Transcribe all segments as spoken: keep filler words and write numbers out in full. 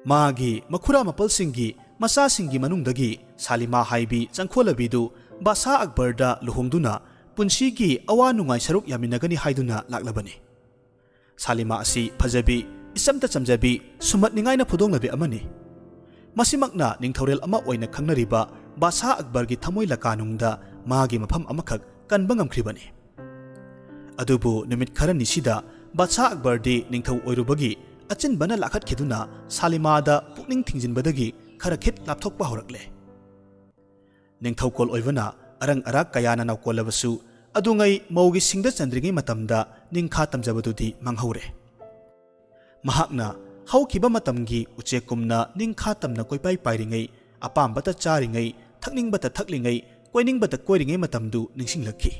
ꯃꯥꯒꯤ ꯃꯈꯨꯔꯥ ꯃꯄꯜꯁꯤꯡꯒꯤ ꯃꯆꯥꯁꯤꯡꯒꯤ ꯃꯅꯨꯡꯗꯒꯤ ꯁꯥꯂꯤꯃꯥ ꯍꯥꯏꯕꯤ ꯆꯪꯈꯣꯜꯂꯕꯤꯗꯨ ꯕꯥꯁꯥ ꯑꯛꯕꯔꯗ ꯂꯨꯍꯣꯡꯗꯨꯅ ꯄꯨꯟꯁꯤꯒꯤ ꯑꯋꯥ ꯅꯨꯡꯉꯥꯏ ꯁꯔꯨꯛ ꯌꯥꯃꯤꯟꯅꯒꯅꯤ ꯍꯥꯏꯗꯨꯅ ꯂꯥꯛꯂꯕꯅꯤ꯫ ꯁꯥꯂꯤꯃꯥ ꯑꯁꯤ ꯐꯖꯕꯤ, ꯏꯆꯝꯇ ꯆꯝꯖꯕꯤ, ꯁꯨꯝꯍꯠꯅꯤꯡꯉꯥꯏꯅ ꯐꯨꯗꯣꯡꯂꯕꯤ ꯑꯃꯅꯤ꯫ ꯃꯁꯤꯃꯛꯅ ꯅꯤꯡꯊꯧꯔꯦꯜ ꯑꯃ ꯑꯣꯏꯅ ꯈꯪꯅꯔꯤꯕ ꯕꯥꯁꯥ ꯑꯛꯕꯔꯒꯤ ꯊꯃꯣꯏ ꯂꯀꯥꯅꯨꯡꯗ ꯃꯥꯒꯤ ꯃꯐꯝ ꯑꯃꯈꯛ ꯀꯟꯕ ꯉꯝꯈ꯭ꯔꯤꯕꯅꯤ꯫ ꯑꯗꯨꯕꯨ ꯅꯨꯃꯤꯠ ꯈꯔꯅꯤꯁꯤꯗ ꯕꯥꯁꯥ ꯑꯛꯕꯔꯗꯤ ꯅꯤꯡꯊꯧ ꯑꯣꯏꯔꯨꯕꯒꯤ ꯑꯆꯤꯟꯕꯅ ꯂꯥꯈꯠꯈꯤꯗꯨꯅ ꯁꯥꯂꯤꯃꯥꯗ ꯄꯨꯛꯅꯤꯡ ꯊꯤꯡꯖꯤꯟꯕꯗꯒꯤ ꯈꯔ ꯈꯤꯠ ꯂꯥꯞꯊꯣꯛꯄ ꯍꯧꯔꯛꯂꯦ꯫ ꯅꯤꯡꯊꯧꯀꯣꯜ ꯑꯣꯏꯕꯅ ꯑꯔꯪ ꯑꯔꯥꯛ ꯀꯌꯥꯅ ꯅꯥꯎꯀꯣꯜꯂꯕꯁꯨ, ꯑꯗꯨꯉꯩ ꯃꯧꯒꯤ ꯁꯤꯡꯗ ꯆꯟꯗ꯭ꯔꯤꯉꯩ ꯃꯇꯝꯗ ꯅꯤꯡꯈꯥ ꯇꯝꯖꯕꯗꯨꯗꯤ ꯃꯥꯡꯍꯧꯔꯦ꯫ ꯃꯍꯥꯛꯅ ꯍꯧꯈꯤꯕ ꯃꯇꯝꯒꯤ ꯎꯆꯦꯛꯀꯨꯝꯅ ꯅꯤꯡꯈꯥ ꯇꯝꯅ ꯀꯣꯏꯄꯥꯏ ꯄꯥꯏꯔꯤꯉꯩ, ꯑꯄꯥꯝꯕꯇ ꯆꯥꯔꯤꯉꯩ, ꯊꯛꯅꯤꯡꯕꯇ ꯊꯛꯂꯤꯉꯩ, ꯀꯣꯏꯅꯤꯡꯕꯇ ꯀꯣꯏꯔꯤꯉꯩ ꯃꯇꯝꯗꯨ ꯅꯤꯡꯁꯤꯡꯂꯛꯈꯤ꯫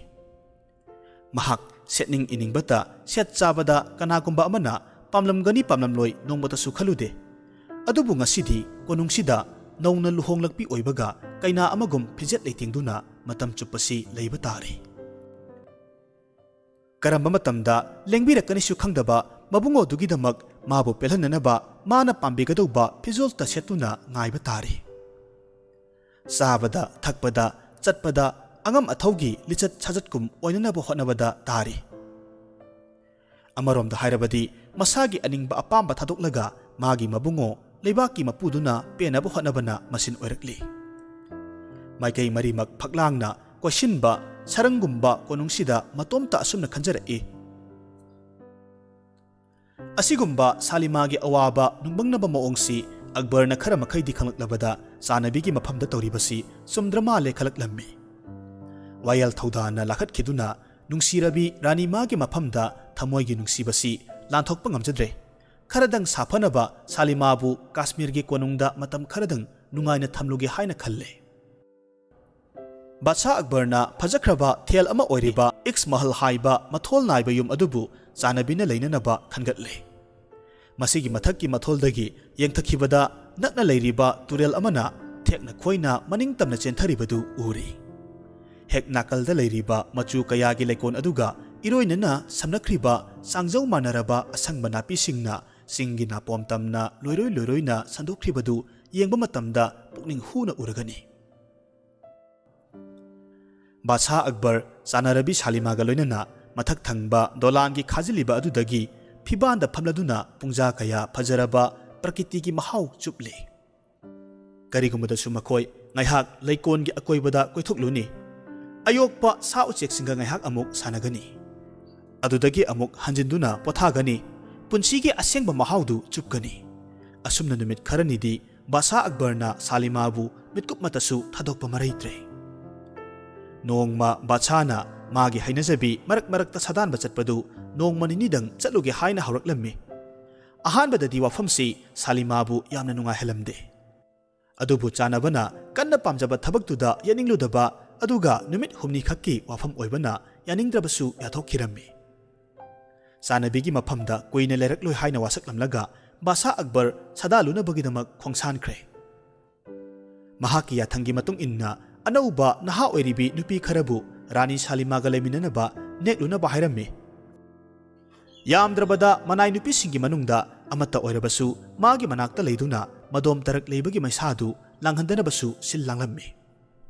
ꯃꯍꯥꯛ ꯁꯦꯠꯅꯤꯡ ꯏꯅꯤꯡꯕꯇ ꯁꯦꯠ ꯆꯥꯕꯗ ꯀꯅꯥꯒꯨꯝꯕ ꯑꯃꯅ ꯄꯥꯝꯂꯝꯒꯅꯤ ꯄꯥꯝꯂꯝꯂꯣꯏ ꯅꯣꯡꯃꯇꯁꯨ ꯈꯜꯂꯨꯗꯦ꯫ ꯑꯗꯨꯕꯨ ꯉꯁꯤꯗꯤ ꯀꯣꯅꯨꯡꯁꯤꯗ ꯅꯧꯅ ꯂꯨꯍꯣꯡꯂꯛꯄꯤ ꯑꯣꯏꯕꯒ ꯀꯩꯅꯥ ꯑꯃꯒꯨꯝ ꯐꯤꯖꯦꯠ ꯂꯩꯇꯦꯡꯗꯨꯅ ꯃꯇꯝ ꯆꯨꯞꯄꯁꯤ ꯂꯩꯕ ꯇꯥꯔꯦ꯫ ꯀꯔꯝꯕ ꯃꯇꯝꯗ ꯂꯦꯡꯕꯤꯔꯛꯀꯅꯤꯁꯨ ꯈꯪꯗꯕ ꯃꯕꯨꯡꯉꯣꯗꯨꯒꯤꯗꯃꯛ ꯃꯥꯕꯨ ꯄꯦꯜꯍꯟꯅꯅꯕ ꯃꯥꯅ ꯄꯥꯝꯕꯤꯒꯗꯧꯕ ꯐꯤꯖꯣꯜꯇ ꯁꯦꯠꯇꯨꯅ ꯉꯥꯏꯕ ꯇꯥꯔꯦ꯫ ꯆꯥꯕꯗ, ꯊꯛꯄꯗ, ꯆꯠꯄꯗ, ꯑꯉꯝ ꯑꯊꯧꯒꯤ ꯂꯤꯆꯠ ꯁꯥꯖꯠꯀꯨꯝ ꯑꯣꯏꯅꯅꯕ ꯍꯣꯠꯅꯕꯗ ꯇꯥꯔꯤ꯫ ꯑꯃꯔꯣꯝꯗ ꯍꯥꯏꯔꯕꯗꯤ, ꯃꯁꯥꯒꯤ ꯑꯅꯤꯡꯕ ꯑꯄꯥꯝꯕ ꯊꯥꯗꯣꯛꯂꯒ ꯃꯥꯒꯤ ꯃꯕꯨꯡꯉꯣ ꯂꯩꯕꯥꯛꯀꯤ ꯃꯄꯨꯗꯨꯅ ꯄꯦꯟꯅꯕ ꯍꯣꯠꯅꯕꯅ ꯃꯁꯤꯟ ꯑꯣꯏꯔꯛꯂꯤ꯫ ꯃꯥꯏꯀꯩ ꯃꯔꯤꯃꯛ ꯐꯛꯂꯥꯡꯅ ꯀꯣꯏꯁꯤꯟꯕ ꯁꯔꯪꯒꯨꯝꯕ ꯀꯣꯅꯨꯡꯁꯤꯗ ꯃꯇꯣꯝꯇ ꯑꯁꯨꯝꯅ ꯈꯟꯖꯔꯛꯏ꯫ ꯑꯁꯤꯒꯨꯝꯕ ꯁꯥꯂꯤꯃꯥꯒꯤ ꯑꯋꯥꯕ ꯅꯨꯡꯕꯪꯅꯕ ꯃꯑꯣꯡꯁꯤ ꯑꯛꯕꯔꯅ ꯈꯔ ꯃꯈꯩꯗꯤ ꯈꯪꯂꯛꯂꯕꯗ, ꯆꯥꯅꯕꯤꯒꯤ ꯃꯐꯝꯗ ꯇꯧꯔꯤꯕꯁꯤ ꯆꯨꯝꯗ꯭ꯔ ꯃꯥꯜꯂꯦ ꯈꯜꯂꯛꯂꯝꯃꯤ꯫ ꯋꯥꯌꯦꯜ ꯊꯧꯗꯥꯅ ꯂꯥꯈꯠꯈꯤꯗꯨꯅ ꯅꯨꯡꯁꯤꯔꯕꯤ ꯔꯥꯅꯤ ꯃꯥꯒꯤ ꯃꯐꯝꯗ ꯊꯃꯣꯏꯒꯤ ꯅꯨꯡꯁꯤꯕꯁꯤ ꯂꯥꯟꯊꯣꯛꯄ ꯉꯝꯖꯗ꯭ꯔꯦ꯫ ꯈꯔꯗꯪ ꯁꯥꯐꯅꯕ ꯁꯥꯂꯤꯃꯥꯕꯨ ꯀꯥꯁꯃꯤꯔꯒꯤ ꯀꯣꯅꯨꯡꯗ ꯃꯇꯝ ꯈꯔꯗꯪ ꯅꯨꯡꯉꯥꯏꯅ ꯊꯝꯂꯨꯒꯦ ꯍꯥꯏꯅ ꯈꯜꯂꯦ꯫ ꯕꯥꯗꯁꯥ ꯑꯛꯕꯔꯅ ꯐꯖꯈ꯭ꯔꯕ ꯊꯦꯜ ꯑꯃ ꯑꯣꯏꯔꯤꯕ ꯏꯛꯁ ꯃꯍꯜ ꯍꯥꯏꯕ ꯃꯊꯣꯜ ꯅꯥꯏꯕ ꯌꯨꯝ ꯑꯗꯨꯕꯨ ꯆꯥꯅꯕꯤꯅ ꯂꯩꯅꯅꯕ ꯈꯟꯒꯠꯂꯦ꯫ ꯃꯁꯤꯒꯤ ꯃꯊꯛꯀꯤ ꯃꯊꯣꯜꯗꯒꯤ ꯌꯦꯡꯊꯈꯤꯕꯗ ꯅꯛꯅ ꯂꯩꯔꯤꯕ ꯇꯨꯔꯦꯜ ꯑꯃꯅ ꯊꯦꯛꯅ ꯈꯣꯏꯅ ꯃꯅꯤꯡ ꯇꯝꯅ ꯆꯦꯟꯊꯔꯤꯕꯗꯨ ꯎꯔꯤ꯫ ꯍꯦꯛ ꯅꯥꯀꯜꯗ ꯂꯩꯔꯤꯕ ꯃꯆꯨ ꯀꯌꯥꯒꯤ ꯂꯩꯀꯣꯜ ꯑꯗꯨꯒ ꯏꯔꯣꯏꯅꯅ ꯁꯝꯅꯈ꯭ꯔꯤꯕ ꯆꯥꯡꯖꯧ ꯃꯥꯟꯅꯔꯕ ꯑꯁꯪꯕ ꯅꯥꯄꯤꯁꯤꯡꯅ ꯆꯤꯡꯒꯤ ꯅꯥꯄꯣꯝ ꯇꯝꯅ ꯂꯣꯏꯔꯣꯏ ꯂꯣꯏꯔꯣꯏꯅ ꯁꯟꯗꯣꯛꯈ꯭ꯔꯤꯕꯗꯨ ꯌꯦꯡꯕ ꯃꯇꯝꯗ ꯄꯨꯛꯅꯤꯡ ꯍꯨꯅ ꯎꯔꯒꯅꯤ꯫ ꯕꯥꯗꯁꯥ ꯑꯛꯕꯔ ꯆꯥꯅꯔꯕꯤ ꯁꯥꯂꯤꯃꯥꯒ ꯂꯣꯏꯅꯅ ꯃꯊꯛ ꯊꯪꯕ ꯗꯣꯂꯥꯟꯒꯤ ꯈꯥꯖꯤꯜꯂꯤꯕ ꯑꯗꯨꯗꯒꯤ ꯐꯤꯕꯥꯟꯗ ꯐꯝꯂꯗꯨꯅ ꯄꯨꯡꯖꯥ ꯀꯌꯥ ꯐꯖꯔꯕ ꯄ꯭ꯔꯀꯤꯇꯤꯒꯤ ꯃꯍꯥꯎ ꯆꯨꯞꯂꯤ꯫ ꯀꯔꯤꯒꯨꯝꯕꯗꯁꯨ ꯃꯈꯣꯏ ꯉꯥꯏꯍꯥꯛ ꯂꯩꯀꯣꯜꯒꯤ ꯑꯀꯣꯏꯕꯗ ꯀꯣꯏꯊꯣꯛꯂꯨꯅꯤ꯫ ꯑꯌꯣꯛꯄ ꯁꯥ ꯎꯆꯦꯛꯁꯤꯡꯒ ꯉꯥꯏꯍꯥꯛ ꯑꯃꯨꯛ ꯁꯥꯟꯅꯒꯅꯤ꯫ ꯑꯗꯨꯗꯒꯤ ꯑꯃꯨꯛ ꯍꯟꯖꯤꯟꯗꯨꯅ ꯄꯣꯊꯥꯒꯅꯤ꯫ ꯄꯨꯟꯁꯤꯒꯤ ꯑꯁꯦꯡꯕ ꯃꯍꯥꯎꯗꯨ ꯆꯨꯞꯀꯅꯤ꯫ ꯑꯁꯨꯝꯅ ꯅꯨꯃꯤꯠ ꯈꯔꯅꯤꯗꯤ ꯕꯥꯗꯁꯥ ꯑꯛꯕꯔꯅ ꯁꯥꯂꯤꯃꯥꯕꯨ ꯃꯤꯠꯀꯨꯞꯃꯇꯁꯨ ꯊꯥꯗꯣꯛꯄ ꯃꯔꯩꯇ꯭ꯔꯦ꯫ ꯅꯣꯡꯃ ꯕꯥꯗꯁꯥꯅ ꯃꯥꯒꯤ ꯍꯩꯅꯖꯕꯤ ꯃꯔꯛ ꯃꯔꯛꯇ ꯁꯥꯗꯥꯟꯕ ꯆꯠꯄꯗꯨ ꯅꯣꯡꯃ ꯅꯤꯅꯤꯗꯪ ꯆꯠꯂꯨꯒꯦ ꯍꯥꯏꯅ ꯍꯧꯔꯛꯂꯝꯃꯤ꯫ ꯑꯍꯥꯟꯕꯗꯗꯤ ꯋꯥꯐꯝꯁꯤ ꯁꯥꯂꯤꯃꯥꯕꯨ ꯌꯥꯝꯅ ꯅꯨꯡꯉꯥꯏꯍꯜꯂꯝꯗꯦ꯫ ꯑꯗꯨꯕꯨ ꯆꯥꯅꯕꯅ ꯀꯟꯅ ꯄꯥꯝꯖꯕ ꯊꯕꯛꯇꯨꯗ ꯌꯥꯅꯤꯡꯂꯨꯗꯕ, ꯑꯗꯨꯒ ꯅꯨꯃꯤꯠ ꯍꯨꯝꯅꯤ ꯈꯛꯀꯤ ꯋꯥꯐꯝ ꯑꯣꯏꯕꯅ ꯌꯥꯅꯤꯡꯗ꯭ꯔꯕꯁꯨ ꯌꯥꯊꯣꯛꯈꯤꯔꯝꯃꯤ꯫ ꯆꯥꯅꯕꯤꯒꯤ ꯃꯐꯝꯗ ꯀꯨꯏꯅ ꯂꯩꯔꯛꯂꯣꯏ ꯍꯥꯏꯅ ꯋꯥꯁꯛꯂꯝꯂꯒ ꯕꯥꯗꯁꯥ ꯑꯛꯕꯔ ꯁꯥꯗꯥꯜꯂꯨꯅꯕꯒꯤꯗꯃꯛ ꯈꯣꯡꯁꯥꯟꯈ꯭ꯔꯦ꯫ ꯃꯍꯥꯛꯀꯤ ꯌꯥꯊꯪꯒꯤ ꯃꯇꯨꯡ ꯏꯟꯅ ꯑꯅꯧꯕ ꯅꯍꯥ ꯑꯣꯏꯔꯤꯕꯤ ꯅꯨꯄꯤ ꯈꯔꯕꯨ ꯔꯥꯅꯤ ꯁꯥꯂꯤꯃꯥꯒ ꯂꯩꯃꯤꯟꯅꯅꯕ ꯅꯦꯛꯂꯨꯅꯕ ꯍꯥꯏꯔꯝꯃꯤ꯫ ꯌꯥꯝꯗ꯭ꯔꯕꯗ ꯃꯅꯥꯏ ꯅꯨꯄꯤꯁꯤꯡꯒꯤ ꯃꯅꯨꯡꯗ ꯑꯃꯠꯇ ꯑꯣꯏꯔꯕꯁꯨ ꯃꯥꯒꯤ ꯃꯅꯥꯛꯇ ꯂꯩꯗꯨꯅ ꯃꯗꯣꯝ ꯇꯔꯛ ꯂꯩꯕꯒꯤ ꯃꯩꯁꯥꯗꯨ ꯂꯥꯡꯍꯟꯗꯅꯕꯁꯨ ꯁꯤꯜ ꯂꯥꯡꯂꯝꯃꯤ꯫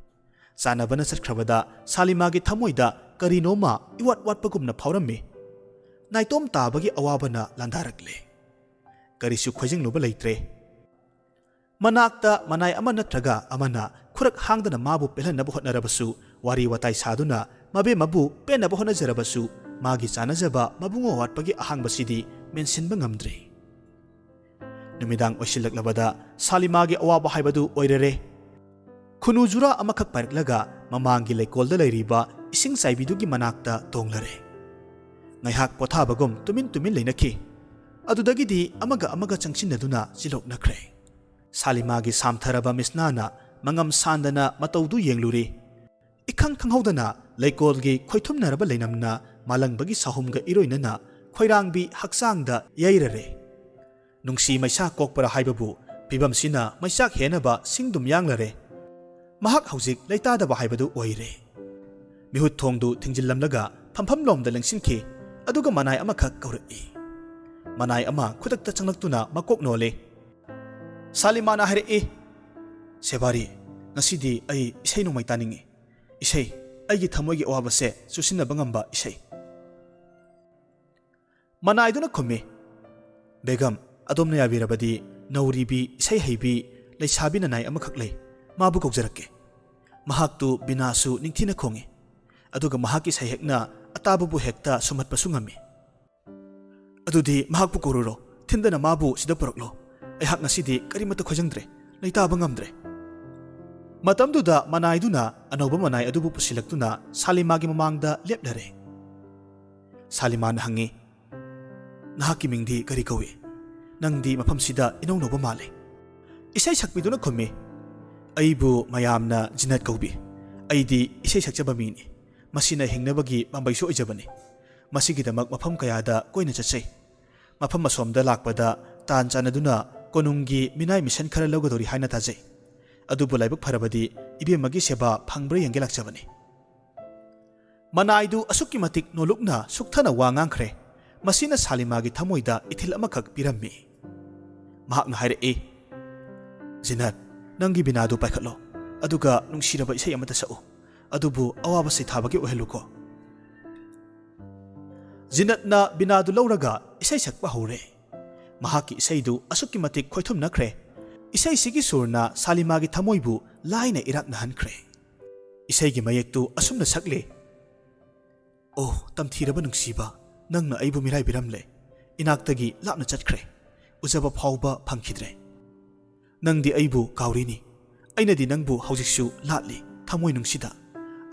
ꯆꯥꯅꯕꯅ ꯆꯠꯈ꯭ꯔꯕꯗ ꯁꯥꯂꯤꯃꯥꯒꯤ ꯊꯃꯣꯏꯗ ꯀꯔꯤꯅꯣꯃ ꯏꯋꯥꯠ ꯋꯥꯠꯄꯒꯨꯝꯅ ꯐꯥꯎꯔꯝꯃꯤ꯫ ꯅꯥꯏꯇꯣꯝ ꯇꯥꯕꯒꯤ ꯑꯋꯥꯕꯅ ꯂꯥꯟꯗꯥꯔꯛꯂꯦ꯫ ꯀꯔꯤꯁꯨ ꯈꯣꯏꯖꯤꯡꯂꯨꯕ ꯂꯩꯇ꯭ꯔꯦ꯫ ꯃꯅꯥꯛꯇ ꯃꯅꯥꯏ ꯑꯃ ꯅꯠꯇ꯭ꯔꯒ ꯑꯃꯅ ꯈꯨꯔꯛ ꯍꯥꯡꯗꯅ ꯃꯥꯕꯨ ꯄꯦꯜꯍꯟꯅꯕ ꯍꯣꯠꯅꯔꯕꯁꯨ, ꯋꯥꯔꯤ ꯋꯥꯇꯥꯏ ꯁꯥꯗꯨꯅ ꯃꯕꯦꯝꯃꯕꯨ ꯄꯦꯟꯅꯕ ꯍꯣꯠꯅꯖꯔꯕꯁꯨ, ꯃꯥꯒꯤ ꯆꯥꯅꯖꯕ ꯃꯕꯨꯡꯉꯣ ꯋꯥꯠꯄꯒꯤ ꯑꯍꯥꯡꯕꯁꯤꯗꯤ ꯃꯦꯟꯁꯤꯟꯕ ꯉꯝꯗ꯭ꯔꯦ꯫ ꯅꯨꯃꯤꯗꯥꯡ ꯑꯣꯏꯁꯤꯜꯂꯛꯂꯕꯗ ꯁꯥꯂꯤꯃꯥꯒꯤ ꯑꯋꯥꯕ ꯍꯥꯏꯕꯗꯨ ꯑꯣꯏꯔꯔꯦ꯫ ꯈꯨꯅꯨ ꯖꯨꯔꯥ ꯑꯃꯈꯛ ꯄꯥꯏꯔꯛꯂꯒ ꯃꯃꯥꯡꯒꯤ ꯂꯩꯀꯣꯜꯗ ꯂꯩꯔꯤꯕ ꯏꯁꯤꯡ ꯆꯥꯏꯕꯤꯗꯨꯒꯤ ꯃꯅꯥꯛꯇ ꯇꯣꯡꯂꯔꯦ꯫ ꯉꯥꯏꯍꯥꯛ ꯄꯣꯊꯥꯕꯒꯨꯝ ꯇꯨꯃꯤꯟ ꯇꯨꯃꯤꯟ ꯂꯩꯅꯈꯤ꯫ ꯑꯗꯨꯗꯒꯤꯗꯤ ꯑꯃꯒ ꯑꯃꯒ ꯆꯪꯁꯤꯟꯅꯗꯨꯅ ꯆꯤꯜꯂꯣꯛꯅꯈ꯭ꯔꯦ꯫ ꯁꯥꯂꯤꯃꯥꯒꯤ ꯁꯥꯝꯊꯔꯕ ꯃꯤꯠꯁꯅꯥꯅ ꯃꯉꯝ ꯁꯥꯟꯗꯅ ꯃꯇꯧꯗꯨ ꯌꯦꯡꯂꯨꯔꯤ꯫ ꯏꯈꯪ ꯈꯪꯍꯧꯗꯅ ꯂꯩꯀꯣꯜꯒꯤ ꯈꯣꯏꯊꯨꯝꯅꯔꯕ ꯂꯩꯅꯝꯅ ꯃꯥꯂꯪꯕꯒꯤ ꯁꯥꯍꯨꯝꯒ ꯏꯔꯣꯏꯅꯅ ꯈꯣꯏꯔꯥꯡꯕꯤ ꯍꯛꯆꯥꯡꯗ ꯌꯩꯔꯔꯦ꯫ ꯅꯨꯡꯁꯤ ꯃꯩꯁꯥ ꯀꯣꯛꯄꯔ ꯍꯥꯏꯕꯕꯨ ꯐꯤꯕꯝꯁꯤꯅ ꯃꯩꯆꯥꯛ ꯍꯦꯟꯅꯕ ꯁꯤꯡꯗꯨꯝ ꯌꯥꯡꯂꯔꯦ꯫ ꯃꯍꯥꯛ ꯍꯧꯖꯤꯛ ꯂꯩꯇꯥꯗꯕ ꯍꯥꯏꯕꯗꯨ ꯑꯣꯏꯔꯦ꯫ ꯃꯤꯍꯨꯠ ꯊꯣꯡꯗꯨ ꯊꯤꯡꯖꯤꯜꯂꯝꯂꯒ ꯐꯝꯐꯝꯂꯣꯝꯗ ꯂꯦꯡꯁꯤꯟꯈꯤ, ꯑꯗꯨꯒ ꯃꯅꯥꯏ ꯑꯃꯈꯛ ꯀꯧꯔꯛꯏ꯫ ꯃꯅꯥꯏ ꯑꯃ ꯈꯨꯗꯛꯇ ꯆꯪꯂꯛꯇꯨꯅ ꯃꯀꯣꯛ ꯅꯣꯜꯂꯦ꯫ ꯁꯥꯂꯤꯃꯥꯅ ꯍꯥꯏꯔꯛꯏ, "ꯁꯦꯕꯥꯔꯤ, ꯉꯁꯤꯗꯤ ꯑꯩ ꯏꯁꯩ ꯅꯣꯡꯃꯥꯏ ꯇꯥꯅꯤꯡꯏ꯫ ꯏꯁꯩ, ꯑꯩꯒꯤ ꯊꯃꯣꯏꯒꯤ ꯑꯋꯥꯕꯁꯦ ꯆꯨꯁꯤꯟꯅꯕ ꯉꯝꯕ ꯏꯁꯩ꯫" ꯃꯅꯥꯏꯗꯨꯅ ꯈꯨꯝꯃꯤ, "ꯕꯦꯒꯝ, ꯑꯗꯣꯝꯅ ꯌꯥꯕꯤꯔꯕꯗꯤ ꯅꯧꯔꯤꯕꯤ, ꯏꯁꯩ ꯍꯩꯕꯤ, ꯂꯩꯁꯥꯕꯤ ꯅꯅꯥꯏ ꯑꯃꯈꯛ ꯂꯩ꯫ ꯃꯥꯕꯨ ꯀꯧꯖꯔꯛꯀꯦ꯫ ꯃꯍꯥꯛꯇꯨ ꯕꯤꯅꯥꯁꯨ ꯅꯤꯡꯊꯤꯅ ꯈꯣꯡꯏ꯫ ꯑꯗꯨꯒ ꯃꯍꯥꯛꯀꯤ ꯁꯩꯍꯦꯛꯅ ꯑꯇꯥꯕꯕꯨ ꯍꯦꯛꯇ ꯁꯨꯝꯍꯠꯄꯁꯨ ꯉꯝꯃꯤ꯫" "ꯑꯗꯨꯗꯤ ꯃꯍꯥꯛꯄꯨ ꯀꯧꯔꯨꯔꯣ꯫ ꯊꯤꯟꯗꯅ ꯃꯥꯕꯨ ꯁꯤꯗ ꯄꯨꯔꯛꯂꯣ꯫ ꯑꯩꯍꯥꯛ ꯉꯁꯤꯗꯤ ꯀꯔꯤꯃꯠꯇ ꯈꯣꯏꯖꯪꯗ꯭ꯔꯦ꯫ ꯂꯩꯇꯥꯕ ꯉꯝꯗ꯭ꯔꯦ꯫" ꯃꯇꯝꯗꯨꯗ ꯃꯅꯥꯏꯗꯨꯅ ꯑꯅꯧꯕ ꯃꯅꯥꯏ ꯑꯗꯨꯕꯨ ꯄꯨꯁꯤꯜꯂꯛꯇꯨꯅ ꯁꯥꯂꯤꯃꯥꯒꯤ ꯃꯃꯥꯡꯗ ꯂꯦꯞꯂꯔꯦ꯫ ꯁꯥꯂꯤꯃꯥꯅ ꯍꯪꯉꯤ, "ꯅꯍꯥꯛꯀꯤ ꯃꯤꯡꯗꯤ ꯀꯔꯤ ꯀꯧꯏ? ꯅꯪꯗꯤ ꯃꯐꯝꯁꯤꯗ ꯏꯅꯧ ꯅꯧꯕ ꯃꯥꯜꯂꯦ꯫" ꯏꯁꯩ ꯁꯛꯄꯤꯗꯨꯅ ꯈꯨꯝꯃꯤ, "ꯑꯩꯕꯨ ꯃꯌꯥꯝꯅ ꯖꯤꯅꯠ ꯀꯧꯕꯤ꯫ ꯑꯩꯗꯤ ꯏꯁꯩ ꯁꯛꯆꯕ ꯃꯤꯅꯤ꯫ ꯃꯁꯤꯅ ꯍꯤꯡꯅꯕꯒꯤ ꯄꯥꯝꯕꯩꯁꯨ ꯑꯣꯏꯖꯕꯅꯤ꯫ ꯃꯁꯤꯒꯤꯗꯃꯛ ꯃꯐꯝ ꯀꯌꯥꯗ ꯀꯣꯏꯅ ꯆꯠꯆꯩ꯫ ꯃꯐꯝ ꯑꯁꯣꯝꯗ ꯂꯥꯛꯄꯗ ꯇꯥꯟ ꯆꯥꯟꯅꯗꯨꯅ ꯀꯣꯅꯨꯡꯒꯤ ꯃꯤꯅꯥꯏ ꯃꯤꯁꯟ ꯈꯔ ꯂꯧꯒꯗꯧꯔꯤ ꯍꯥꯏꯅ ꯇꯥꯖꯩ꯫ ꯑꯗꯨꯕꯨ ꯂꯥꯏꯕꯛ ꯐꯔꯕꯗꯤ ꯏꯕꯦꯝꯃꯒꯤ ꯁꯦꯕꯥ ꯐꯪꯕ꯭ꯔꯥ ꯌꯦꯡꯒꯦ ꯂꯥꯛꯆꯕꯅꯤ꯫" ꯃꯅꯥꯏꯗꯨ ꯑꯁꯨꯛꯀꯤ ꯃꯇꯤꯛ ꯅꯣꯂꯨꯛꯅ ꯁꯨꯛꯊꯅ ꯋꯥ ꯉꯥꯡꯈ꯭ꯔꯦ, ꯃꯁꯤꯅ ꯁꯥꯂꯤꯃꯥꯒꯤ ꯊꯃꯣꯏꯗ ꯏꯊꯤꯜ ꯑꯃꯈꯛ ꯄꯤꯔꯝꯃꯤ꯫ ꯃꯍꯥꯛꯅ ꯍꯥꯏꯔꯛꯏ, "ꯖꯤꯅꯠ, ꯅꯪꯒꯤ ꯕꯤꯅꯥꯗꯨ ꯄꯥꯏꯈꯠꯂꯣ, ꯑꯗꯨꯒ ꯅꯨꯡꯁꯤꯔꯕ ꯏꯁꯩ ꯑꯃꯇ ꯁꯛꯎ꯫ ꯑꯗꯨꯕꯨ ꯑꯋꯥꯕ ꯁꯩꯊꯥꯕꯒꯤ ꯑꯣꯏꯍꯜꯂꯨꯀꯣ꯫" ꯖꯤꯅꯠꯅ ꯕꯤꯅꯥꯗꯨ ꯂꯧꯔꯒ ꯏꯁꯩ ꯁꯛꯄ ꯍꯧꯔꯦ꯫ ꯃꯍꯥꯛꯀꯤ ꯏꯁꯩꯗꯨ ꯑꯁꯨꯛꯀꯤ ꯃꯇꯤꯛ ꯈꯣꯏꯊꯨꯝꯅꯈ꯭ꯔꯦ꯫ ꯏꯁꯩꯁꯤꯒꯤ ꯁꯨꯔꯅ ꯁꯥꯂꯤꯃꯥꯒꯤ ꯊꯃꯣꯏꯕꯨ ꯂꯥꯏꯅ ꯏꯔꯥꯛꯅꯍꯟꯈ꯭ꯔꯦ꯫ ꯏꯁꯩꯒꯤ ꯃꯌꯦꯛꯇꯨ ꯑꯁꯨꯝꯅ ꯁꯛꯂꯤ, "ꯑꯣ, ꯇꯝꯊꯤꯔꯕ ꯅꯨꯡꯁꯤꯕ, ꯅꯪꯅ ꯑꯩꯕꯨ ꯃꯤꯔꯥꯏꯕꯤꯔꯝꯂꯦ꯫ ꯏꯅꯥꯛꯇꯒꯤ ꯂꯥꯞꯅ ꯆꯠꯈ꯭ꯔꯦ꯫ ꯎꯖꯕ ꯐꯥꯎꯕ ꯐꯪꯈꯤꯗ꯭ꯔꯦ꯫ ꯅꯪꯗꯤ ꯑꯩꯕꯨ ꯀꯥꯎꯔꯤꯅꯤ꯫ ꯑꯩꯅꯗꯤ ꯅꯪꯕꯨ ꯍꯧꯖꯤꯛꯁꯨ ꯂꯥꯠꯂꯤ, ꯊꯃꯣꯏ ꯅꯨꯡꯁꯤꯗ꯫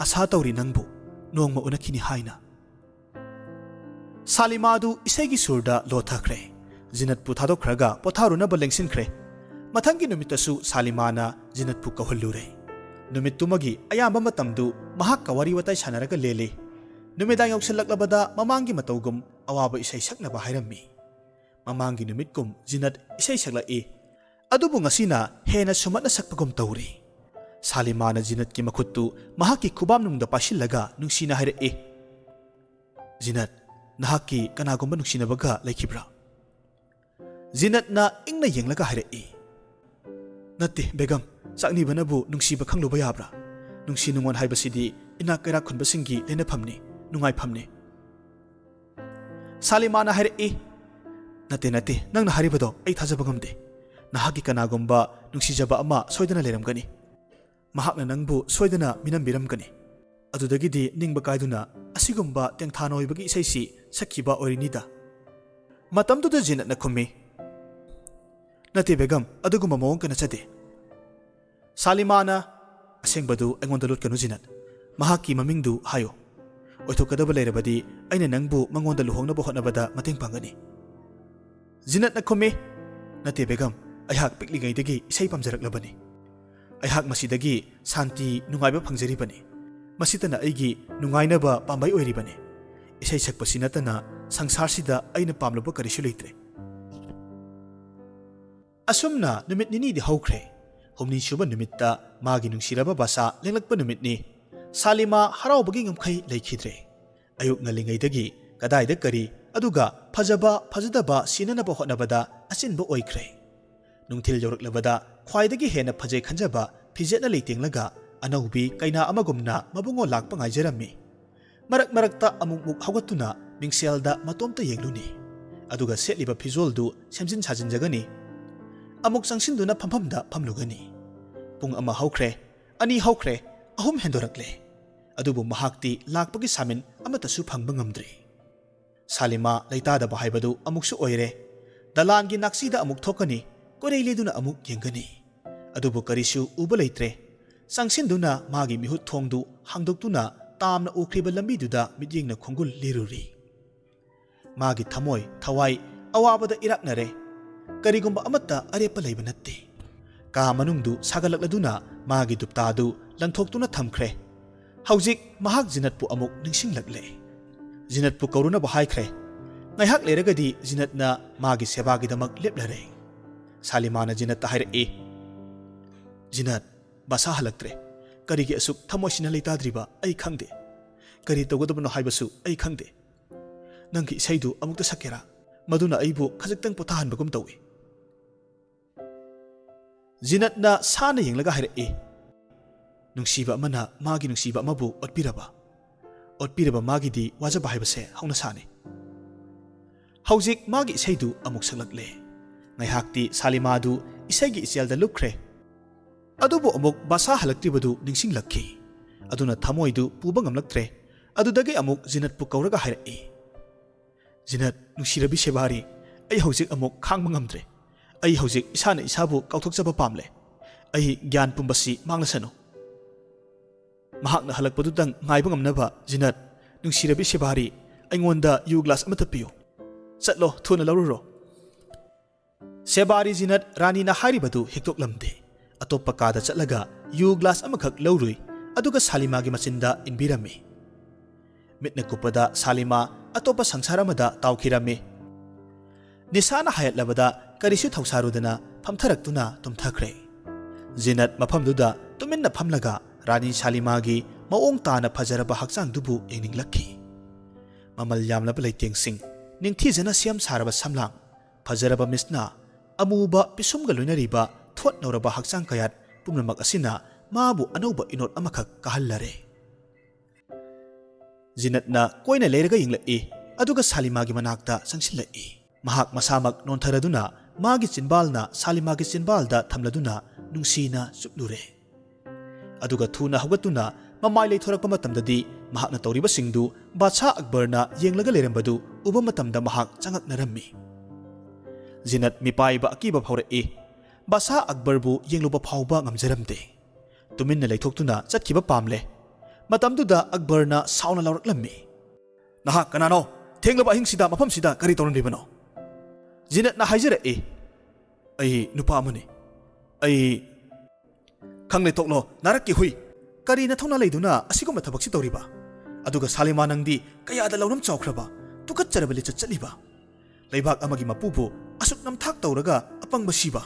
ꯑꯁꯥ ꯇꯧꯔꯤ ꯅꯪꯕꯨ ꯅꯣꯡꯃ ꯎꯅꯈꯤꯅꯤ ꯍꯥꯏꯅ꯫" ꯁꯥꯂꯤꯃꯥꯗꯨ ꯏꯁꯩꯒꯤ ꯁꯨꯔꯗ ꯂꯣꯊꯈ꯭ꯔꯦ꯫ ꯖꯤꯅꯠꯄꯨ ꯊꯥꯗꯣꯛꯈ꯭ꯔꯒ ꯄꯣꯊꯥꯔꯨꯅꯕ ꯂꯦꯡꯁꯤꯟꯈ꯭ꯔꯦ꯫ ꯃꯊꯪꯒꯤ ꯅꯨꯃꯤꯠꯇꯁꯨ ꯁꯥꯂꯤꯃꯥꯅ ꯖꯤꯅꯠꯄꯨ ꯀꯧꯍꯜꯂꯨꯔꯦ꯫ ꯅꯨꯃꯤꯠꯇꯨꯃꯒꯤ ꯑꯌꯥꯝꯕ ꯃꯇꯝꯗꯨ ꯃꯍꯥꯛꯀ ꯋꯥꯔꯤ ꯋꯥꯇꯥꯏ ꯁꯥꯟꯅꯔꯒ ꯂꯦꯜꯂꯤ꯫ ꯅꯨꯃꯤꯗꯥꯡ ꯌꯧꯁꯤꯜꯂꯛꯂꯕꯗ ꯃꯃꯥꯡꯒꯤ ꯃꯇꯧꯒꯨꯝ ꯑꯋꯥꯕ ꯏꯁꯩ ꯁꯛꯅꯕ ꯍꯥꯏꯔꯝꯃꯤ꯫ ꯃꯃꯥꯡꯒꯤ ꯅꯨꯃꯤꯠꯀꯨꯝ ꯖꯤꯅꯠ ꯏꯁꯩ ꯁꯛꯂꯛꯏ꯫ ꯑꯗꯨꯕꯨ ꯉꯁꯤꯅ ꯍꯦꯟꯅ ꯁꯨꯝꯍꯠꯅ ꯁꯛꯄꯒꯨꯝ ꯇꯧꯔꯤ꯫ ꯁꯥꯂꯤꯃꯥꯅ ꯖꯤꯅꯠꯀꯤ ꯃꯈꯨꯠꯇꯨ ꯃꯍꯥꯛꯀꯤ ꯈꯨꯕꯥꯝꯅꯨꯡꯗ ꯄꯥꯏꯁꯤꯜꯂꯒ ꯅꯨꯡꯁꯤꯅ ꯍꯥꯏꯔꯛꯏ, "ꯖꯤꯅꯠ, ꯅꯍꯥꯛꯀꯤ ꯀꯅꯥꯒꯨꯝꯕ ꯅꯨꯡꯁꯤꯅꯕꯒ ꯂꯩꯈꯤꯕ꯭ꯔꯥ?" ꯖꯤꯅꯠꯅ ꯏꯪꯅ ꯌꯦꯡꯂꯒ ꯍꯥꯏꯔꯛꯏ, "ꯅꯠꯇꯦ ꯕꯦꯒꯝ, ꯆꯥꯛꯅꯤꯕꯅꯕꯨ ꯅꯨꯡꯁꯤꯕ ꯈꯪꯂꯨꯕ ꯌꯥꯕ꯭ꯔꯥ? ꯅꯨꯡꯁꯤ ꯅꯨꯡꯉꯣꯟ ꯍꯥꯏꯕꯁꯤꯗꯤ ꯏꯅꯥꯛ ꯀꯩꯔꯥꯛ ꯈꯨꯟꯕꯁꯤꯡꯒꯤ ꯂꯩꯅꯐꯝꯅꯤ, ꯅꯨꯡꯉꯥꯏꯐꯝꯅꯤ꯫" ꯁꯥꯂꯤꯃꯥꯅ ꯍꯥꯏꯔꯛꯏ, "ꯅꯠꯇꯦ, ꯅꯠꯇꯦ, ꯅꯪꯅ ꯍꯥꯏꯔꯤꯕꯗꯣ ꯑꯩ ꯊꯥꯖꯕ ꯉꯝꯗꯦ꯫ ꯅꯍꯥꯛꯀꯤ ꯀꯅꯥꯒꯨꯝꯕ ꯅꯨꯡꯁꯤꯖꯕ ꯑꯃ ꯁꯣꯏꯗꯅ ꯂꯩꯔꯝꯒꯅꯤ꯫ ꯃꯍꯥꯛꯅ ꯅꯪꯕꯨ ꯁꯣꯏꯗꯅ ꯃꯤꯅꯝꯕꯤꯔꯝꯒꯅꯤ꯫ ꯑꯗꯨꯗꯒꯤꯗꯤ ꯅꯤꯡꯕ ꯀꯥꯏꯗꯨꯅ ꯑꯁꯤꯒꯨꯝꯕ ꯇꯦꯡꯊꯥꯅ ꯑꯣꯏꯕꯒꯤ ꯏꯁꯩꯁꯤ ꯁꯛꯈꯤꯕ ꯑꯣꯏꯔꯤꯅꯤꯗ꯫" ꯃꯇꯝꯗꯨꯗ ꯖꯤꯅꯠꯅ ꯈꯨꯝꯃꯤ, "ꯅꯠꯇꯦ ꯕꯦꯒꯝ, ꯑꯗꯨꯒꯨꯝꯕ ꯃꯑꯣꯡ ꯀꯅ ꯆꯠꯇꯦ꯫" ꯁꯥꯂꯤꯃꯥꯅ, "ꯑꯁꯦꯡꯕꯗꯨ ꯑꯩꯉꯣꯟꯗ ꯂꯣꯠꯀꯅꯨ ꯖꯤꯅꯠ꯫ ꯃꯍꯥꯛꯀꯤ ꯃꯃꯤꯡꯗꯨ ꯍꯥꯏꯌꯨ꯫ ꯑꯣꯏꯊꯣꯛꯀꯗꯕ ꯂꯩꯔꯕꯗꯤ ꯑꯩꯅ ꯅꯪꯕꯨ ꯃꯉꯣꯟꯗ ꯂꯨꯍꯣꯡꯅꯕ ꯍꯣꯠꯅꯕꯗ ꯃꯇꯦꯡ ꯄꯥꯡꯒꯅꯤ꯫" ꯖꯤꯅꯠꯅ ꯈꯨꯝꯃꯤ, "ꯅꯠꯇꯦ ꯕꯦꯒꯝ, ꯑꯩꯍꯥꯛ ꯄꯤꯛꯂꯤꯉꯩꯗꯒꯤ ꯏꯁꯩ ꯄꯥꯝꯖꯔꯛꯂꯕꯅꯤ꯫ ꯑꯩꯍꯥꯛ ꯃꯁꯤꯗꯒꯤ ꯁꯥꯟꯇꯤ, ꯅꯨꯡꯉꯥꯏꯕ ꯐꯪꯖꯔꯤꯕꯅꯤ꯫ ꯃꯁꯤꯇꯅ ꯑꯩꯒꯤ ꯅꯨꯡꯉꯥꯏꯅꯕ ꯄꯥꯝꯕꯩ ꯑꯣꯏꯔꯤꯕꯅꯤ꯫ ꯏꯁꯩ ꯁꯛꯄꯁꯤ ꯅꯠꯇꯅ ꯁꯪꯁꯥꯔꯁꯤꯗ ꯑꯩꯅ ꯄꯥꯝꯂꯨꯕ ꯀꯔꯤꯁꯨ ꯂꯩꯇ꯭ꯔꯦ꯫" ꯑꯁꯨꯝꯅ ꯅꯨꯃꯤꯠ ꯅꯤꯅꯤꯗꯤ ꯍꯧꯈ꯭ꯔꯦ꯫ ꯍꯨꯝꯅꯤꯁꯨꯕ ꯅꯨꯃꯤꯠꯇ ꯃꯥꯒꯤ ꯅꯨꯡꯁꯤꯔꯕ ꯕꯁꯥ ꯂꯦꯡꯂꯛꯄ ꯅꯨꯃꯤꯠꯅꯤ꯫ ꯁꯥꯂꯤꯃꯥ ꯍꯔꯥꯎꯕꯒꯤ ꯉꯝꯈꯩ ꯂꯩꯈꯤꯗ꯭ꯔꯦ꯫ ꯑꯌꯨꯛ ꯉꯜꯂꯤꯉꯩꯗꯒꯤ ꯀꯗꯥꯏꯗ ꯀꯔꯤ, ꯑꯗꯨꯒ ꯐꯖꯕ ꯐꯖꯗꯕ ꯁꯤꯟꯅꯅꯕ ꯍꯣꯠꯅꯕꯗ ꯑꯆꯤꯟꯕ ꯑꯣꯏꯈ꯭ꯔꯦ꯫ ꯅꯨꯡꯊꯤꯜ ꯌꯧꯔꯛꯂꯕꯗ ꯈ꯭ꯋꯥꯏꯗꯒꯤ ꯍꯦꯟꯅ ꯐꯖꯩ ꯈꯟꯖꯕ ꯐꯤꯖꯦꯠꯅ ꯂꯩꯇꯦꯡꯂꯒ ꯑꯅꯧꯕꯤ ꯀꯩꯅꯥ ꯑꯃꯒꯨꯝꯅ ꯃꯕꯨꯡꯉꯣ ꯂꯥꯛꯄ ꯉꯥꯏꯖꯔꯝꯃꯤ꯫ ꯃꯔꯛ ꯃꯔꯛꯇ ꯑꯃꯨꯛꯃꯨꯛ ꯍꯧꯒꯠꯇꯨꯅ ꯃꯤꯡꯁꯦꯜꯗ ꯃꯇꯣꯝꯇ ꯌꯦꯡꯂꯨꯅꯤ, ꯑꯗꯨꯒ ꯁꯦꯠꯂꯤꯕ ꯐꯤꯖꯣꯜꯗꯨ ꯁꯦꯝꯖꯤꯟ ꯁꯥꯖꯤꯟꯖꯒꯅꯤ꯫ ꯑꯃꯨꯛ ꯆꯪꯁꯤꯟꯗꯨꯅ ꯐꯝꯐꯝꯗ ꯐꯝꯂꯨꯒꯅꯤ꯫ ꯄꯨꯡ ꯑꯃ ꯍꯧꯈ꯭ꯔꯦ, ꯑꯅꯤ ꯍꯧꯈ꯭ꯔꯦ, ꯑꯍꯨꯝ ꯍꯦꯟꯗꯣꯔꯛꯂꯦ꯫ ꯑꯗꯨꯕꯨ ꯃꯍꯥꯛꯇꯤ ꯂꯥꯛꯄꯒꯤ ꯁꯥꯃꯤꯟ ꯑꯃꯠꯇꯁꯨ ꯐꯪꯕ ꯉꯝꯗ꯭ꯔꯤ꯫ ꯁꯥꯂꯤꯃꯥ ꯂꯩꯇꯥꯗꯕ ꯍꯥꯏꯕꯗꯨ ꯑꯃꯨꯛꯁꯨ ꯑꯣꯏꯔꯦ꯫ ꯗꯂꯥꯟꯒꯤ ꯅꯥꯛꯁꯤꯗ ꯑꯃꯨꯛ ꯊꯣꯛꯀꯅꯤ, ꯀꯣꯏꯔꯩ ꯂꯦꯗꯨꯅ ꯑꯃꯨꯛ ꯌꯦꯡꯒꯅꯤ꯫ ꯑꯗꯨꯕꯨ ꯀꯔꯤꯁꯨ ꯎꯕ ꯂꯩꯇ꯭ꯔꯦ꯫ ꯆꯪꯁꯤꯟꯗꯨꯅ ꯃꯥꯒꯤ ꯃꯤꯍꯨꯠ ꯊꯣꯡꯗꯨ ꯍꯥꯡꯗꯣꯛꯇꯨꯅ ꯇꯥꯝꯅ ꯎꯈ꯭ꯔꯤꯕ ꯂꯝꯕꯤꯗꯨꯗ ꯃꯤꯠꯌꯦꯡꯅ ꯈꯣꯡꯒꯨꯜ ꯂꯤꯔꯨꯔꯤ꯫ ꯃꯥꯒꯤ ꯊꯃꯣꯏ, ꯊꯋꯥꯏ ꯑꯋꯥꯕꯗ ꯏꯔꯥꯛꯅꯔꯦ꯫ ꯀꯔꯤꯒꯨꯝꯕ ꯑꯃꯠꯇ ꯑꯔꯦꯞꯄ ꯂꯩꯕ ꯅꯠꯇꯦ꯫ ꯀꯥ ꯃꯅꯨꯡꯗꯨ ꯁꯥꯒꯠꯂꯛꯂꯗꯨꯅ ꯃꯥꯒꯤ ꯗꯨꯞꯇꯥꯗꯨ ꯂꯪꯊꯣꯛꯇꯨꯅ ꯊꯝꯈ꯭ꯔꯦ꯫ ꯍꯧꯖꯤꯛ ꯃꯍꯥꯛ ꯖꯤꯅꯠꯄꯨ ꯑꯃꯨꯛ ꯅꯤꯡꯁꯤꯡꯂꯛꯂꯦ꯫ ꯖꯤꯅꯠꯄꯨ ꯀꯧꯔꯨꯅꯕ ꯍꯥꯏꯈ꯭ꯔꯦ꯫ ꯉꯥꯏꯍꯥꯛ ꯂꯩꯔꯒꯗꯤ ꯖꯤꯅꯠꯅ ꯃꯥꯒꯤ ꯁꯦꯕꯥꯒꯤꯗꯃꯛ ꯂꯦꯞꯂꯔꯦ꯫ ꯁꯥꯂꯤꯃꯥꯅ ꯖꯤꯅꯠꯇ ꯍꯥꯏꯔꯛꯏ, "ꯖꯤꯅꯠ, ꯕꯁꯥ ꯍꯜꯂꯛꯇ꯭ꯔꯦ꯫ ꯀꯔꯤꯒꯤ ꯑꯁꯨꯛ ꯊꯃꯣꯏꯁꯤꯅ ꯂꯩꯇꯥꯗ꯭ꯔꯤꯕ ꯑꯩ ꯈꯪꯗꯦ꯫ ꯀꯔꯤ ꯇꯧꯒꯗꯕꯅꯣ ꯍꯥꯏꯕꯁꯨ ꯑꯩ ꯈꯪꯗꯦ꯫ ꯅꯪꯒꯤ ꯏꯁꯩꯗꯨ ꯑꯃꯨꯛꯇ ꯁꯛꯀꯦꯔꯥ?" ꯃꯗꯨꯅ ꯑꯩꯕꯨ ꯈꯖꯤꯛꯇꯪ ꯄꯣꯊꯥꯍꯟꯕꯒꯨꯝ ꯇꯧꯏ꯫ ꯖꯤꯅꯠꯅ ꯁꯥꯟꯅ ꯌꯦꯡꯂꯒ ꯍꯥꯏꯔꯛꯏ, "ꯅꯨꯡꯁꯤꯕ ꯑꯃꯅ ꯃꯥꯒꯤ ꯅꯨꯡꯁꯤꯕ ꯑꯃꯕꯨ ꯑꯣꯠꯄꯤꯔꯕ? ꯑꯣꯠꯄꯤꯔꯕ ꯃꯥꯒꯤꯗꯤ ꯋꯥꯖꯕ ꯍꯥꯏꯕꯁꯦ ꯍꯧꯅꯁꯥꯅꯤ꯫" ꯍꯧꯖꯤꯛ ꯃꯥꯒꯤ ꯏꯁꯩꯗꯨ ꯑꯃꯨꯛ ꯁꯛꯂꯛꯂꯦ꯫ ꯉꯥꯏꯍꯥꯛꯇꯤ ꯁꯥꯂꯤꯃꯥꯗꯨ ꯏꯁꯩꯒꯤ ꯏꯆꯦꯜꯗ ꯂꯨꯞꯈ꯭ꯔꯦ꯫ ꯑꯗꯨꯕꯨ ꯑꯃꯨꯛ ꯕꯥꯁꯥ ꯍꯜꯂꯛꯇ꯭ꯔꯤꯕꯗꯨ ꯅꯤꯡꯁꯤꯡꯂꯛꯈꯤ꯫ ꯑꯗꯨꯅ ꯊꯃꯣꯏꯗꯨ ꯄꯨꯕ ꯉꯝꯂꯛꯇ꯭ꯔꯦ꯫ ꯑꯗꯨꯗꯒꯤ ꯑꯃꯨꯛ ꯖꯤꯅꯠꯄꯨ ꯀꯧꯔꯒ ꯍꯥꯏꯔꯛꯏ, "ꯖꯤꯅꯠ, ꯅꯨꯡꯁꯤꯔꯕꯤ ꯁꯦꯕꯥꯔꯤ, ꯑꯩ ꯍꯧꯖꯤꯛ ꯑꯃꯨꯛ ꯈꯥꯡꯕ ꯉꯝꯗ꯭ꯔꯦ꯫ ꯑꯩ ꯍꯧꯖꯤꯛ ꯏꯁꯥꯅ ꯏꯁꯥꯕꯨ ꯀꯥꯎꯊꯣꯛꯆꯕ ꯄꯥꯝꯂꯦ꯫ ꯑꯩ ꯒ꯭ꯌꯥꯟ ꯄꯨꯝꯕꯁꯤ ꯃꯥꯡꯂꯁꯅꯨ꯫ ꯃꯍꯥꯛꯅ ꯍꯜꯂꯛꯄꯗꯨꯗꯪ ꯉꯥꯏꯕ ꯉꯝꯅꯕ, ꯖꯤꯅꯠ, ꯅꯨꯡꯁꯤꯔꯕꯤ ꯁꯦꯕꯥꯔꯤ, ꯑꯩꯉꯣꯟꯗ ꯌꯨ ꯒ꯭ꯂꯥꯁ ꯑꯃꯠꯇ ꯄꯤꯌꯨ꯫ ꯆꯠꯂꯣ, ꯊꯨꯅ ꯂꯧꯔꯨꯔꯣ꯫" ꯁꯦꯕꯥꯔꯤ ꯖꯤꯅꯠ ꯔꯥꯅꯤꯅ ꯍꯥꯏꯔꯤꯕꯗꯨ ꯍꯤꯛꯇꯣꯛꯂꯝꯗꯦ꯫ ꯑꯇꯣꯞꯄ ꯀꯥꯗ ꯆꯠꯂꯒ ꯌꯨ ꯒ꯭ꯂꯥꯁ ꯑꯃꯈꯛ ꯂꯧꯔꯨꯏ, ꯑꯗꯨꯒ ꯁꯥꯂꯤꯃꯥꯒꯤ ꯃꯆꯤꯟꯗ ꯏꯟꯕꯤꯔꯝꯃꯤ꯫ ꯃꯤꯠꯅ ꯀꯨꯞꯄꯗ ꯁꯥꯂꯤꯃꯥ ꯑꯇꯣꯞꯄ ꯁꯪꯁꯥꯔ ꯑꯃꯗ ꯇꯥꯎꯈꯤꯔꯝꯃꯤ꯫ ꯅꯤꯁꯥꯅ ꯍꯥꯌꯠꯂꯕꯗ ꯀꯔꯤꯁꯨ ꯊꯧꯁꯥꯔꯨꯗꯅ ꯐꯝꯊꯔꯛꯇꯨꯅ ꯇꯨꯝꯊꯈ꯭ꯔꯦ꯫ ꯖꯤꯅꯠ ꯃꯐꯝꯗꯨꯗ ꯇꯨꯃꯤꯟꯅ ꯐꯝꯂꯒ ꯔꯥꯅꯤ ꯁꯥꯂꯤꯃꯥꯒꯤ ꯃꯑꯣꯡ ꯇꯥꯅ ꯐꯖꯔꯕ ꯍꯛꯆꯥꯡꯗꯨꯕꯨ ꯌꯦꯡꯅꯤꯡꯂꯛꯈꯤ꯫ ꯃꯃꯜ ꯌꯥꯝꯂꯕ ꯂꯩꯇꯦꯡꯁꯤꯡ, ꯅꯤꯡꯊꯤꯖꯅ ꯁꯦꯝ ꯁꯥꯔꯕ ꯁꯝꯂꯥꯡ, ꯐꯖꯔꯕ ꯃꯤꯠꯁꯅꯥ, ꯑꯃꯨꯕ ꯄꯤꯁꯨꯝꯒ ꯂꯣꯏꯅꯔꯤꯕ ꯊꯣꯠ ꯅꯧꯔꯕ ꯍꯛꯆꯥꯡ ꯀꯌꯥꯠ ꯄꯨꯝꯅꯃꯛ ꯑꯁꯤꯅ ꯃꯥꯕꯨ ꯑꯅꯧꯕ ꯏꯅꯣꯠ ꯑꯃꯈꯛ ꯀꯥꯍꯜꯂꯔꯦ꯫ ꯖꯤꯅꯠꯅ ꯀꯣꯏꯅ ꯂꯩꯔꯒ ꯌꯦꯡꯂꯛꯏ, ꯑꯗꯨꯒ ꯁꯥꯂꯤꯃꯥꯒꯤ ꯃꯅꯥꯛꯇ ꯆꯪꯁꯤꯜꯂꯛꯏ꯫ ꯃꯍꯥꯛ ꯃꯁꯥꯃꯛ ꯅꯣꯟꯊꯔꯗꯨꯅ ꯃꯥꯒꯤ ꯆꯤꯟꯕꯥꯜꯅ ꯁꯥꯂꯤꯃꯥꯒꯤ ꯆꯤꯟꯕꯥꯜꯗ ꯊꯝꯂꯗꯨꯅ ꯅꯨꯡꯁꯤꯅ ꯆꯨꯞꯂꯨꯔꯦ꯫ ꯑꯗꯨꯒ ꯊꯨꯅ ꯍꯧꯒꯠꯇꯨꯅ ꯃꯃꯥꯏ ꯂꯩꯊꯣꯔꯛꯄ ꯃꯇꯝꯗꯗꯤ ꯃꯍꯥꯛꯅ ꯇꯧꯔꯤꯕꯁꯤꯡꯗꯨ ꯕꯥꯗꯁꯥ ꯑꯛꯕꯔꯅ ꯌꯦꯡꯂꯒ ꯂꯩꯔꯝꯕꯗꯨ ꯎꯕ ꯃꯇꯝꯗ ꯃꯍꯥꯛ ꯆꯉꯛꯅꯔꯝꯃꯤ꯫ ꯖꯤꯅꯠ ꯃꯤꯄꯥꯏꯕ ꯑꯀꯤꯕ ꯐꯥꯎꯔꯛꯏ꯫ ꯕꯥꯗꯁꯥ ꯑꯛꯕꯔꯕꯨ ꯌꯦꯡꯂꯨꯕ ꯐꯥꯎꯕ ꯉꯝꯖꯔꯝꯗꯦ꯫ ꯇꯨꯃꯤꯟꯅ ꯂꯩꯊꯣꯛꯇꯨꯅ ꯆꯠꯈꯤꯕ ꯄꯥꯝꯂꯦ꯫ ꯃꯇꯝꯗꯨꯗ ꯑꯛꯕꯔꯅ ꯁꯥꯎꯅ ꯂꯥꯎꯔꯛꯂꯝꯃꯤ, "ꯅꯍꯥꯛ ꯀꯅꯥꯅꯣ? ꯊꯦꯡꯂꯕ ꯑꯍꯤꯡꯁꯤꯗ ꯃꯐꯝꯁꯤꯗ ꯀꯔꯤ ꯇꯧꯔꯝꯂꯤꯕꯅꯣ?" ꯖꯤꯅꯠꯅ ꯍꯥꯏꯖꯔꯛꯏ, "ꯑꯩ ꯅꯨꯄꯥ ꯑꯃꯅꯤ꯫ ꯑꯩ" "ꯈꯪꯂꯦ ꯇꯣꯛꯂꯣ, ꯅꯥꯔꯛꯀꯤ ꯍꯨꯏ꯫ ꯀꯔꯤ ꯅꯊꯧꯅꯥ ꯂꯩꯗꯨꯅ ꯑꯁꯤꯒꯨꯝꯕ ꯊꯕꯛꯁꯤ ꯇꯧꯔꯤꯕ? ꯑꯗꯨꯒ ꯁꯥꯂꯤꯃꯥ, ꯅꯪꯗꯤ ꯀꯌꯥꯗ ꯂꯧꯔꯝ ꯆꯥꯎꯈ꯭ꯔꯕ, ꯇꯨꯀꯠꯆꯔꯕ ꯂꯤꯆꯠ ꯆꯠꯂꯤꯕ? ꯂꯩꯕꯥꯛ ꯑꯃꯒꯤ ꯃꯄꯨꯕꯨ ꯑꯁꯨꯛ ꯅꯝꯊꯥꯛ ꯇꯧꯔꯒ ꯑꯄꯪꯕ ꯁꯤꯕ?"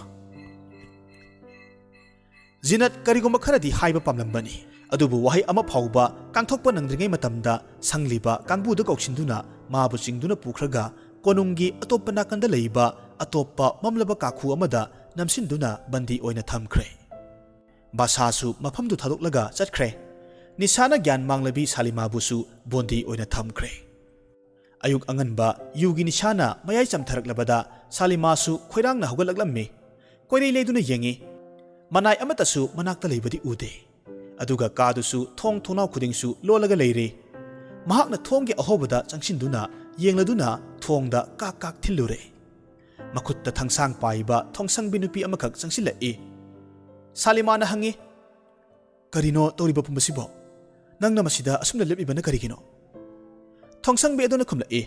ꯖꯤꯅꯠ ꯀꯔꯤꯒꯨꯝꯕ ꯈꯔꯗꯤ ꯍꯥꯏꯕ ꯄꯥꯝꯂꯝꯕꯅꯤ, ꯑꯗꯨꯕꯨ ꯋꯥꯍꯩ ꯑꯃ ꯐꯥꯎꯕ ꯀꯥꯡꯊꯣꯛꯄ ꯅꯪꯗ꯭ꯔꯤꯉꯩ ꯃꯇꯝꯗ ꯁꯪꯂꯤꯕ ꯀꯥꯡꯕꯨꯗ ꯀꯧꯁꯤꯟꯗꯨꯅ ꯃꯥꯕꯨ ꯆꯤꯡꯗꯨꯅ ꯄꯨꯈ꯭ꯔꯒ ꯀꯣꯅꯨꯡꯒꯤ ꯑꯇꯣꯞꯄ ꯅꯥꯀꯟꯗ ꯂꯩꯕ ꯑꯇꯣꯞꯄ ꯃꯝꯂꯕ ꯀꯥꯈꯨ ꯑꯃꯗ ꯅꯝꯁꯤꯟꯗꯨꯅ ꯕꯟꯗꯤ ꯑꯣꯏꯅ ꯊꯝꯈ꯭ꯔꯦ꯫ ꯕꯥꯁꯥꯁꯨ ꯃꯐꯝꯗꯨ ꯊꯥꯗꯣꯛꯂꯒ ꯆꯠꯈ꯭ꯔꯦ꯫ ꯅꯤꯁꯥꯅ ꯒ꯭ꯌꯥꯟ ꯃꯥꯡꯂꯕꯤ ꯁꯥꯂꯤꯃꯥꯕꯨꯁꯨ ꯕꯣꯟꯗꯤ ꯑꯣꯏꯅ ꯊꯝꯈ꯭ꯔꯦ꯫ ꯑꯌꯨꯛ ꯑꯉꯟꯕ ꯌꯨꯒꯤ ꯅꯤꯁꯥꯅ ꯃꯌꯥꯏ ꯆꯝꯊꯔꯛꯂꯕꯗ ꯁꯥꯂꯤꯃꯥꯁꯨ ꯈꯣꯏꯔꯥꯡꯅ ꯍꯧꯒꯠꯂꯛꯂꯝꯃꯤ꯫ ꯀꯣꯏꯔꯩ ꯂꯩꯗꯨꯅ ꯌꯦꯡꯉꯤ꯫ ꯃꯅꯥꯏ ꯑꯃꯠꯇꯁꯨ ꯃꯅꯥꯛꯇ ꯂꯩꯕꯗꯤ ꯎꯗꯦ꯫ ꯑꯗꯨꯒ ꯀꯥꯗꯨꯁꯨ ꯊꯣꯡ ꯊꯣꯡꯅꯥꯎ ꯈꯨꯗꯤꯡꯁꯨ ꯂꯣꯜꯂꯒ ꯂꯩꯔꯤ꯫ ꯃꯍꯥꯛꯅ ꯊꯣꯡꯒꯤ ꯑꯍꯣꯕꯗ ꯆꯪꯁꯤꯟꯗꯨꯅ ꯌꯦꯡꯂꯗꯨꯅ ꯊꯣꯡꯗ ꯀꯥꯛ ꯀꯥꯛ ꯊꯤꯜꯂꯨꯔꯦ꯫ ꯃꯈꯨꯠꯇ ꯊꯥꯡꯁꯥꯡ ꯄꯥꯏꯕ ꯊꯣꯡꯁꯪꯕꯤ ꯅꯨꯄꯤ ꯑꯃꯈꯛ ꯆꯪꯁꯤꯜꯂꯛꯏ꯫ ꯁꯥꯂꯤꯃꯥꯅ ꯍꯪꯉꯤ, "ꯀꯔꯤꯅꯣ ꯇꯧꯔꯤꯕ ꯄꯨꯝꯕꯁꯤꯕꯣ? ꯅꯪꯅ ꯃꯁꯤꯗ ꯑꯁꯨꯝꯅ ꯂꯦꯞꯂꯤꯕꯅ ꯀꯔꯤꯒꯤꯅꯣ?" ꯊꯣꯡꯁꯪꯕꯤ ꯑꯗꯨꯅ ꯈꯨꯝꯂꯛꯏ,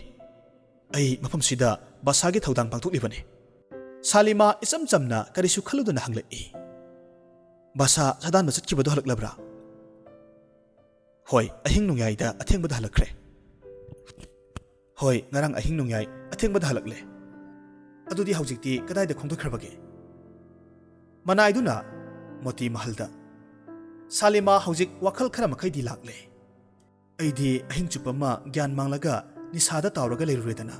"ꯑꯩ ꯃꯐꯝꯁꯤꯗ ꯕꯥꯁꯥꯒꯤ ꯊꯧꯗꯥꯡ ꯄꯥꯡꯊꯣꯛꯂꯤꯕꯅꯤ꯫" ꯁꯥꯂꯤꯃꯥ ꯏꯆꯝ ꯆꯝꯅ ꯀꯔꯤꯁꯨ ꯈꯜꯂꯨꯗꯅ ꯍꯪꯂꯛꯏ, "ꯕꯥꯁꯥ ꯁꯥꯗꯥꯟꯕ ꯆꯠꯈꯤꯕꯗꯣ ꯍꯜꯂꯛꯂꯕ꯭ꯔꯥ?" "ꯍꯣꯏ, ꯑꯍꯤꯡ ꯅꯣꯡꯌꯥꯏꯗ ꯑꯊꯦꯡꯕꯗ ꯍꯜꯂꯛꯈ꯭ꯔꯦ꯫" "ꯍꯣꯏ, ꯉꯔꯥꯡ ꯑꯍꯤꯡ ꯅꯣꯡꯌꯥꯏ ꯑꯊꯦꯡꯕꯗ ꯍꯜꯂꯛꯂꯦ꯫ ꯑꯗꯨꯗꯤ ꯍꯧꯖꯤꯛꯇꯤ ꯀꯗꯥꯏꯗ ꯈꯣꯡꯗꯣꯛꯈ꯭ꯔꯕꯒꯦ?" "ꯃꯅꯥꯏꯗꯨꯅ ꯃꯣꯇꯤ ꯃꯍꯜꯗ꯫" ꯁꯥꯂꯤꯃꯥ ꯍꯧꯖꯤꯛ ꯋꯥꯈꯜ ꯈꯔ ꯃꯈꯩꯗꯤ ꯂꯥꯛꯂꯦ꯫ "ꯑꯩꯗꯤ ꯑꯍꯤꯡ ꯆꯨꯞꯄ ꯑꯃ ꯒ꯭ꯌꯥꯟ ꯃꯥꯡꯂꯒ ꯅꯤꯁꯥꯗ ꯇꯥꯎꯔꯒ ꯂꯩꯔꯨꯔꯦꯗꯅ꯫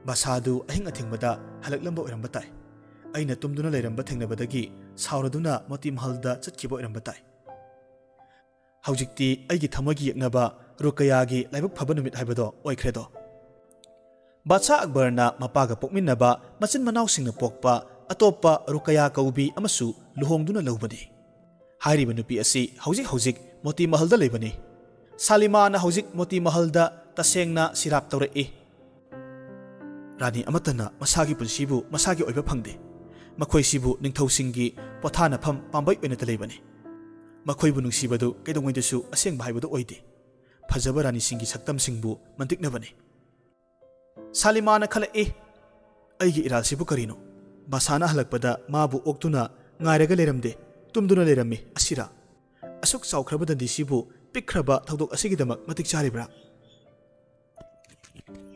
ꯕꯥꯁꯥꯗꯨ ꯑꯍꯤꯡ ꯑꯊꯦꯡꯕꯗ ꯍꯜꯂꯛꯂꯝꯕ ꯑꯣꯏꯔꯝꯕ ꯇꯥꯏ꯫ ꯑꯩꯅ ꯇꯨꯝꯗꯨꯅ ꯂꯩꯔꯝꯕ ꯊꯦꯡꯅꯕꯗꯒꯤ ꯁꯥꯎꯔꯗꯨꯅ ꯃꯣꯇꯤ ꯃꯍꯜꯗ ꯆꯠꯈꯤꯕ ꯑꯣꯏꯔꯝꯕ ꯇꯥꯏ꯫ ꯍꯧꯖꯤꯛꯇꯤ ꯑꯩꯒꯤ ꯊꯃꯣꯏꯒꯤ ꯌꯦꯛꯅꯕ ꯔꯨꯀꯌꯥꯒꯤ ꯂꯥꯏꯕꯛ ꯐꯕ ꯅꯨꯃꯤꯠ ꯍꯥꯏꯕꯗꯣ ꯑꯣꯏꯈ꯭ꯔꯦꯗꯣ꯫" ꯕꯥꯗꯁꯥ ꯑꯛꯕꯔꯅ ꯃꯄꯥꯒ ꯄꯣꯛꯃꯤꯟꯅꯕ ꯃꯆꯤꯟ ꯃꯅꯥꯎꯁꯤꯡꯅ ꯄꯣꯛꯄ ꯑꯇꯣꯞꯄ ꯔꯨꯀꯌꯥ ꯀꯧꯕꯤ ꯑꯃꯁꯨ ꯂꯨꯍꯣꯡꯗꯨꯅ ꯂꯧꯕꯅꯤ꯫ ꯍꯥꯏꯔꯤꯕ ꯅꯨꯄꯤ ꯑꯁꯤ ꯍꯧꯖꯤꯛ ꯍꯧꯖꯤꯛ ꯃꯣꯇꯤ ꯃꯍꯜꯗ ꯂꯩꯕꯅꯤ꯫ ꯁꯥꯂꯤꯃꯥꯅ ꯍꯧꯖꯤꯛ ꯃꯣꯇꯤ ꯃꯍꯜꯗ ꯇꯁꯦꯡꯅ ꯁꯤꯔꯥꯞ ꯇꯧꯔꯛꯏ꯫ ꯔꯥꯅꯤ ꯑꯃꯠꯇꯅ ꯃꯁꯥꯒꯤ ꯄꯨꯟꯁꯤꯕꯨ ꯃꯁꯥꯒꯤ ꯑꯣꯏꯕ ꯐꯪꯗꯦ꯫ ꯃꯈꯣꯏꯁꯤꯕꯨ ꯅꯤꯡꯊꯧꯁꯤꯡꯒꯤ ꯄꯣꯊꯥꯅꯐꯝ ꯄꯥꯝꯕꯩ ꯑꯣꯏꯅꯇ ꯂꯩꯕꯅꯤ꯫ ꯃꯈꯣꯏꯕꯨ ꯅꯨꯡꯁꯤꯕꯗꯨ ꯀꯩꯗꯧꯉꯩꯗꯁꯨ ꯑꯁꯦꯡꯕ ꯍꯥꯏꯕꯗꯨ ꯑꯣꯏꯗꯦ꯫ ꯐꯖꯕ ꯔꯥꯅꯤꯁꯤꯡꯒꯤ ꯁꯛꯇꯝꯁꯤꯡꯕꯨ ꯃꯟꯇꯤꯛꯅꯕꯅꯤ꯫ ꯁꯥꯂꯤꯃꯥꯅ ꯈꯜꯂꯛꯏ, "ꯑꯩꯒꯤ ꯏꯔꯥꯜꯁꯤꯕꯨ ꯀꯔꯤꯅꯣ? ꯕꯥꯁꯥꯅ ꯍꯜꯂꯛꯄꯗ ꯃꯥꯕꯨ ꯑꯣꯛꯇꯨꯅ ꯉꯥꯏꯔꯒ ꯂꯩꯔꯝꯗꯦ, ꯇꯨꯝꯗꯨꯅ ꯂꯩꯔꯝꯃꯤ ꯑꯁꯤꯔꯥ? ꯑꯁꯨꯛ ꯆꯥꯎꯈ꯭ꯔꯕ ꯗꯟꯗꯤꯁꯤꯕꯨ ꯄꯤꯛꯈ꯭ꯔꯕ ꯊꯧꯗꯣꯛ ꯑꯁꯤꯒꯤꯗꯃꯛ ꯃꯇꯤꯛ ꯆꯥꯔꯤꯕ꯭ꯔꯥ?"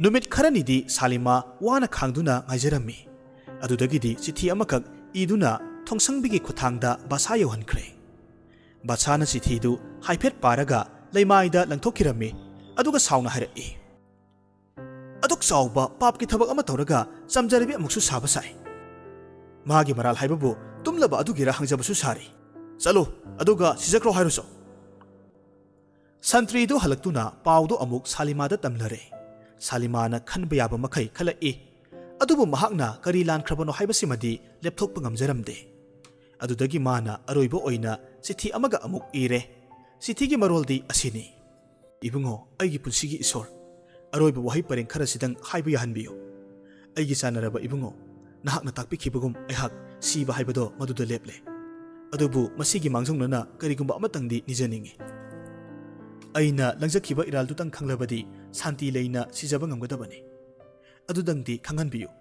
ꯅꯨꯃꯤꯠ ꯈꯔꯅꯤꯗꯤ ꯁꯥꯂꯤꯃꯥ ꯋꯥꯅ ꯈꯥꯡꯗꯨꯅ ꯉꯥꯏꯖꯔꯝꯃꯤ꯫ ꯑꯗꯨꯗꯒꯤꯗꯤ ꯆꯤꯊꯤ ꯑꯃꯈꯛ ꯏꯗꯨꯅ ꯊꯣꯡꯁꯪꯕꯤꯒꯤ ꯈꯨꯠꯊꯥꯡꯗ ꯕꯥꯁꯥ ꯌꯧꯍꯟꯈ꯭ꯔꯦ꯫ ꯕꯥꯁꯥꯅ ꯆꯤꯊꯤꯗꯨ ꯍꯥꯏꯐꯦꯠ ꯄꯥꯔꯒ ꯂꯩꯃꯥꯏꯗ ꯂꯪꯊꯣꯛꯈꯤꯔꯝꯃꯤ꯫ ꯑꯗꯨꯒ ꯁꯥꯎꯅ ꯍꯥꯏꯔꯛꯏ, ꯑꯗꯨꯛ ꯆꯥꯎꯕ ꯄꯥꯞꯀꯤ ꯊꯕꯛ ꯑꯃ ꯇꯧꯔꯒ ꯆꯝꯖꯔꯕꯤ ꯑꯃꯨꯛꯁꯨ ꯁꯥꯕ ꯁꯥꯏ꯫ ꯃꯥꯒꯤ ꯃꯔꯥꯜ ꯍꯥꯏꯕꯕꯨ ꯇꯨꯝꯂꯕ ꯑꯗꯨꯒꯤꯔ ꯍꯪꯖꯕꯁꯨ ꯁꯥꯔꯤ꯫ ꯆꯠꯂꯨ, ꯑꯗꯨꯒ ꯁꯤꯖꯈ꯭ꯔꯣ ꯍꯥꯏꯔꯨꯆꯣ꯫ ꯁꯟꯇ꯭ꯔꯤꯗꯨ ꯍꯜꯂꯛꯇꯨꯅ ꯄꯥꯎꯗꯨ ꯑꯃꯨꯛ ꯁꯥꯂꯤꯃꯥꯗ ꯇꯝꯂꯔꯦ꯫ ꯁꯥꯂꯤꯃꯥꯅ ꯈꯟꯕ ꯌꯥꯕ ꯃꯈꯩ ꯈꯜꯂꯛꯏ꯫ ꯑꯗꯨꯕꯨ ꯃꯍꯥꯛꯅ ꯀꯔꯤ ꯂꯥꯟꯈ꯭ꯔꯕꯅꯣ ꯍꯥꯏꯕꯁꯤꯃꯗꯤ ꯂꯦꯞꯊꯣꯛꯄ ꯉꯝꯖꯔꯝꯗꯦ꯫ ꯑꯗꯨꯗꯒꯤ ꯃꯥꯅ ꯑꯔꯣꯏꯕ ꯑꯣꯏꯅ ꯆꯤꯊꯤ ꯑꯃꯒ ꯑꯃꯨꯛ ꯏꯔꯦ꯫ ꯆꯤꯊꯤꯒꯤ ꯃꯔꯣꯜꯗꯤ ꯑꯁꯤꯅꯤ: "ꯏꯕꯨꯡꯉꯣ, ꯑꯩꯒꯤ ꯄꯨꯟꯁꯤꯒꯤ ꯏꯁꯣꯔ, ꯑꯔꯣꯏꯕ ꯋꯥꯍꯩ ꯄꯔꯦꯡ ꯈꯔꯁꯤꯗꯪ ꯍꯥꯏꯕ ꯌꯥꯍꯟꯕꯤꯌꯨ꯫ ꯑꯩꯒꯤ ꯆꯥꯟꯅꯔꯕ ꯏꯕꯨꯡꯉꯣ, ꯅꯍꯥꯛꯅ ꯇꯥꯛꯄꯤꯈꯤꯕꯒꯨꯝ ꯑꯩꯍꯥꯛ ꯁꯤꯕ ꯍꯥꯏꯕꯗꯣ ꯃꯗꯨꯗ ꯂꯦꯞꯂꯦ꯫ ꯑꯗꯨꯕꯨ ꯃꯁꯤꯒꯤ ꯃꯥꯡꯖꯧꯅꯅ ꯀꯔꯤꯒꯨꯝꯕ ꯑꯃꯇꯪꯗꯤ ꯅꯤꯖꯅꯤꯡꯏ꯫ ꯑꯩꯅ ꯂꯪꯖꯈꯤꯕ ꯏꯔꯥꯜꯗꯨꯇꯪ ꯈꯪꯂꯕꯗꯤ ꯁꯥꯟꯇꯤ ꯂꯩꯅ ꯁꯤꯖꯕ ꯉꯝꯒꯗꯕꯅꯤ꯫ ꯑꯗꯨꯗꯪꯗꯤ ꯈꯪꯍꯟꯕꯤꯌꯨ꯫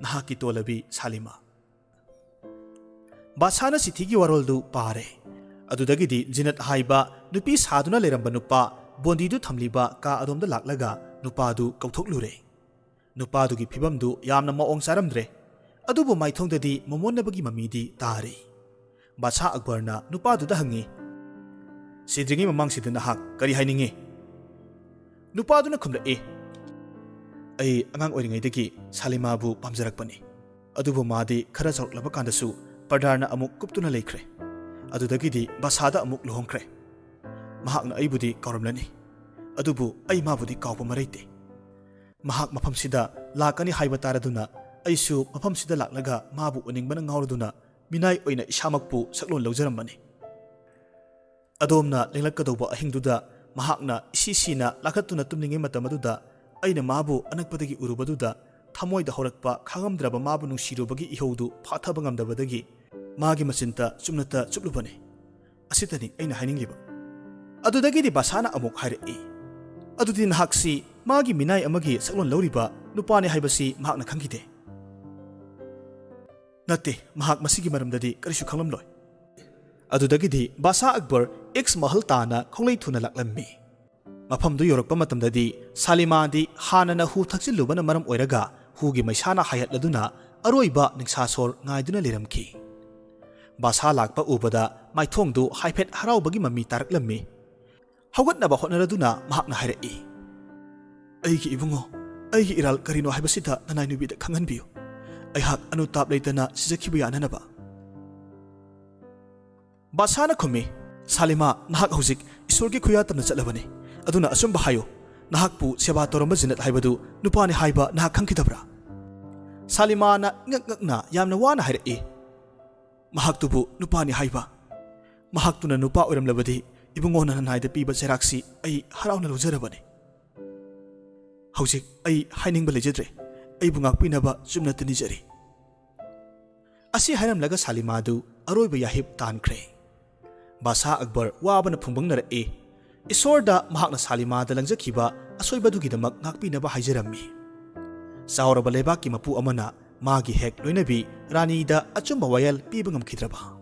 ꯅꯍꯥꯛꯀꯤ ꯇꯣꯜꯂꯕꯤ ꯁꯥꯂꯤꯃꯥ"꯫ ꯕꯥꯁꯥꯅ ꯆꯤꯊꯤꯒꯤ ꯋꯥꯔꯣꯜꯗꯨ ꯄꯥꯔꯦ꯫ ꯑꯗꯨꯗꯒꯤꯗꯤ ꯖꯤꯅꯠ ꯍꯥꯏꯕ ꯅꯨꯄꯤ ꯁꯥꯗꯨꯅ ꯂꯩꯔꯝꯕ ꯅꯨꯄꯥ ꯕꯣꯟꯗꯤꯗꯨ ꯊꯝꯂꯤꯕ ꯀꯥ ꯑꯗꯣꯝꯗ ꯂꯥꯛꯂꯒ ꯅꯨꯄꯥꯗꯨ ꯀꯧꯊꯣꯛꯂꯨꯔꯦ꯫ ꯅꯨꯄꯥꯗꯨꯒꯤ ꯐꯤꯕꯝꯗꯨ ꯌꯥꯝꯅ ꯃꯑꯣꯡ ꯆꯥꯔꯝꯗ꯭ꯔꯦ꯫ ꯑꯗꯨꯕꯨ ꯃꯥꯏꯊꯣꯡꯗꯗꯤ ꯃꯃꯣꯟꯅꯕꯒꯤ ꯃꯃꯤꯗꯤ ꯇꯥꯔꯤ꯫ ꯕꯥꯁꯥ ꯑꯛꯕꯔꯅ ꯅꯨꯄꯥꯗꯨꯗ ꯍꯪꯉꯤ, "ꯁꯤꯗ꯭ꯔꯤꯉꯩ ꯃꯃꯥꯡꯁꯤꯗ ꯅꯍꯥꯛ ꯀꯔꯤ ꯍꯥꯏꯅꯤꯡꯉꯤ?" ꯅꯨꯄꯥꯗꯨꯅ ꯈꯨꯝꯂꯛꯏ, "ꯑꯩ ꯑꯉꯥꯡ ꯑꯣꯏꯔꯤꯉꯩꯗꯒꯤ ꯁꯥꯂꯤꯃꯥꯕꯨ ꯄꯥꯝꯖꯔꯛꯄꯅꯤ꯫ ꯑꯗꯨꯕꯨ ꯃꯥꯗꯤ ꯈꯔ ꯆꯥꯎꯔꯛꯂꯕ ꯀꯥꯟꯗꯁꯨ ꯄꯔꯗꯥꯔꯅ ꯑꯃꯨꯛ ꯀꯨꯞꯇꯨꯅ ꯂꯩꯈ꯭ꯔꯦ꯫ ꯑꯗꯨꯗꯒꯤꯗꯤ ꯕꯥꯁꯥꯗ ꯑꯃꯨꯛ ꯂꯨꯍꯣꯡꯈ꯭ꯔꯦ꯫ ꯃꯍꯥꯛꯅ ꯑꯩꯕꯨꯗꯤ ꯀꯥꯎꯔꯝꯂꯅꯤ, ꯑꯗꯨꯕꯨ ꯑꯩ ꯃꯥꯕꯨꯗꯤ ꯀꯥꯎꯕ ꯃꯔꯩꯇꯦ꯫ ꯃꯍꯥꯛ ꯃꯐꯝꯁꯤꯗ ꯂꯥꯛꯀꯅꯤ ꯍꯥꯏꯕ ꯇꯥꯔꯗꯨꯅ ꯑꯩꯁꯨ ꯃꯐꯝꯁꯤꯗ ꯂꯥꯛꯂꯒ ꯃꯥꯕꯨ ꯎꯅꯤꯡꯕꯅ ꯉꯥꯎꯔꯗꯨꯅ ꯃꯤꯅꯥꯏ ꯑꯣꯏꯅ ꯏꯁꯥꯃꯛꯄꯨ ꯁꯛꯂꯣꯟ ꯂꯧꯖꯔꯝꯕꯅꯤ꯫ ꯑꯗꯣꯝꯅ ꯂꯦꯡꯂꯛꯀꯗꯧꯕ ꯑꯍꯤꯡꯗꯨꯗ ꯃꯍꯥꯛꯅ ꯏꯁꯤ ꯁꯤꯅ ꯂꯥꯈꯠꯇꯨꯅ ꯇꯨꯝꯅꯤꯡꯉꯩ ꯃꯇꯝ ꯑꯗꯨꯗ ꯑꯩꯅ ꯃꯥꯕꯨ ꯑꯅꯛꯄꯗꯒꯤ ꯎꯔꯨꯕꯗꯨꯗ ꯊꯃꯣꯏꯗ ꯍꯧꯔꯛꯄ ꯈꯥꯡꯉꯝꯗ꯭ꯔꯕ ꯃꯥꯕꯨ ꯅꯨꯡꯁꯤꯔꯨꯕꯒꯤ ꯏꯍꯧꯗꯨ ꯐꯥꯊꯕ ꯉꯝꯗꯕꯗꯒꯤ ꯃꯥꯒꯤ ꯃꯆꯤꯟꯇ ꯆꯨꯝꯅꯇ ꯆꯨꯞꯂꯨꯕꯅꯤ꯫ ꯑꯁꯤꯇꯅꯤ ꯑꯩꯅ ꯍꯥꯏꯅꯤꯡꯂꯤꯕ"꯫ ꯑꯗꯨꯗꯒꯤꯗꯤ ꯕꯥꯁꯥꯅ ꯑꯃꯨꯛ ꯍꯥꯏꯔꯛꯏ, "ꯑꯗꯨꯗꯤ ꯅꯍꯥꯛꯁꯤ ꯃꯥꯒꯤ ꯃꯤꯅꯥꯏ ꯑꯃꯒꯤ ꯁꯛꯂꯣꯟ ꯂꯧꯔꯤꯕ ꯅꯨꯄꯥꯅꯤ ꯍꯥꯏꯕꯁꯤ ꯃꯍꯥꯛꯅ ꯈꯪꯈꯤꯗꯦ"꯫ "ꯅꯠꯇꯦ, ꯃꯍꯥꯛ ꯃꯁꯤꯒꯤ ꯃꯔꯝꯗꯗꯤ ꯀꯔꯤꯁꯨ ꯈꯪꯂꯝꯂꯣꯏ"꯫ ꯑꯗꯨꯗꯒꯤꯗꯤ ꯕꯥꯁꯥ ꯑꯛꯕꯔ ꯏꯛꯁ ꯃꯍꯜ ꯇꯥꯅ ꯈꯣꯡꯂꯩ ꯊꯨꯅ ꯂꯥꯛꯂꯝꯃꯤ꯫ ꯃꯐꯝꯗꯨ ꯌꯧꯔꯛꯄ ꯃꯇꯝꯗꯗꯤ ꯁꯥꯂꯤꯃꯥꯗꯤ ꯍꯥꯟꯅꯅ ꯍꯨ ꯊꯛꯆꯤꯜꯂꯨꯕꯅ ꯃꯔꯝ ꯑꯣꯏꯔꯒ ꯍꯨꯒꯤ ꯃꯩꯁꯥꯅ ꯍꯥꯏꯍꯠꯂꯗꯨꯅ ꯑꯔꯣꯏꯕ ꯅꯤꯡꯁꯥꯁꯣꯔ ꯉꯥꯏꯗꯨꯅ ꯂꯩꯔꯝꯈꯤ꯫ ꯕꯥꯁꯥ ꯂꯥꯛꯄ ꯎꯕꯗ ꯃꯥꯏꯊꯣꯡꯗꯨ ꯍꯥꯏꯐꯦꯠ ꯍꯔꯥꯎꯕꯒꯤ ꯃꯃꯤ ꯇꯥꯔꯛꯂꯝꯃꯤ꯫ ꯍꯧꯒꯠꯅꯕ ꯍꯣꯠꯅꯔꯗꯨꯅ ꯃꯍꯥꯛꯅ ꯍꯥꯏꯔꯛꯏ, "ꯑꯩꯒꯤ ꯏꯕꯨꯡꯉꯣ, ꯑꯩꯒꯤ ꯏꯔꯥꯜ ꯀꯔꯤꯅꯣ ꯍꯥꯏꯕꯁꯤꯗ ꯅꯅꯥꯏ ꯅꯨꯄꯤꯗ ꯈꯪꯍꯟꯕꯤꯌꯨ꯫ ꯑꯩꯍꯥꯛ ꯑꯅꯨꯇꯥꯞ ꯂꯩꯇꯅ ꯁꯤꯖꯈꯤꯕ ꯌꯥꯅꯅꯕ꯫ ꯕꯥꯁꯥꯅ ꯈꯨꯝꯃꯤ, "ꯁꯥꯂꯤꯃꯥ, ꯅꯍꯥꯛ ꯍꯧꯖꯤꯛ ꯏꯁꯣꯔꯒꯤ ꯈꯨꯌꯥ ꯇꯝꯅ ꯆꯠꯂꯕꯅꯤ꯫ ꯑꯗꯨꯅ ꯑꯆꯨꯝꯕ ꯍꯥꯏꯌꯨ, ꯅꯍꯥꯛꯄꯨ ꯁꯦꯕꯥ ꯇꯧꯔꯝꯕ ꯖꯤꯅꯠ ꯍꯥꯏꯕꯗꯨ ꯅꯨꯄꯥꯅꯤ ꯍꯥꯏꯕ ꯅꯍꯥꯛ ꯈꯪꯈꯤꯗꯕ꯭ꯔꯥ?" ꯁꯥꯂꯤꯃꯥꯅ ꯏꯉꯛ ꯉꯛꯅ ꯌꯥꯝꯅ ꯋꯥꯅ ꯍꯥꯏꯔꯛꯏ, "ꯃꯍꯥꯛꯇꯨꯕꯨ ꯅꯨꯄꯥꯅꯤ ꯍꯥꯏꯕ? ꯃꯍꯥꯛꯇꯨꯅ ꯅꯨꯄꯥ ꯑꯣꯏꯔꯝꯂꯕꯗꯤ ꯏꯕꯨꯡꯉꯣꯅ ꯅꯅꯥꯏꯗ ꯄꯤꯕ ꯆꯩꯔꯥꯛꯁꯤ ꯑꯩ ꯍꯔꯥꯎꯅ ꯂꯧꯖꯔꯕꯅꯤ꯫ ꯍꯧꯖꯤꯛ ꯑꯩ ꯍꯥꯏꯅꯤꯡꯕ ꯂꯩꯖꯗ꯭ꯔꯦ꯫ ꯑꯩꯕꯨ ꯉꯥꯛꯄꯤꯅꯕ ꯆꯨꯝꯅꯇ ꯅꯤꯖꯔꯤ"꯫ ꯑꯁꯤ ꯍꯥꯏꯔꯝꯂꯒ ꯁꯥꯂꯤꯃꯥꯗꯨ ꯑꯔꯣꯏꯕ ꯌꯥꯍꯤꯞ ꯇꯥꯟꯈ꯭ꯔꯦ꯫ ꯕꯥꯁꯥ ꯑꯛꯕꯔ ꯋꯥꯕꯅ ꯐꯨꯡꯕꯪꯅꯔꯛꯏ꯫ ꯏꯁꯣꯔꯗ ꯃꯍꯥꯛꯅ ꯁꯥꯂꯤꯃꯥꯗ ꯂꯪꯖꯈꯤꯕ ꯑꯁꯣꯏꯕꯗꯨꯒꯤꯗꯃꯛ ꯉꯥꯛꯄꯤꯅꯕ ꯍꯥꯏꯖꯔꯝꯃꯤ꯫ ꯆꯥꯎꯔꯕ ꯂꯩꯕꯥꯛꯀꯤ ꯃꯄꯨ ꯑꯃꯅ ꯃꯥꯒꯤ ꯍꯦꯛ ꯂꯣꯏꯅꯕꯤ ꯔꯥꯅꯤꯗ ꯑꯆꯨꯝꯕ ꯋꯥꯌꯦꯜ ꯄꯤꯕ ꯉꯝꯈꯤꯗ꯭ꯔꯕ?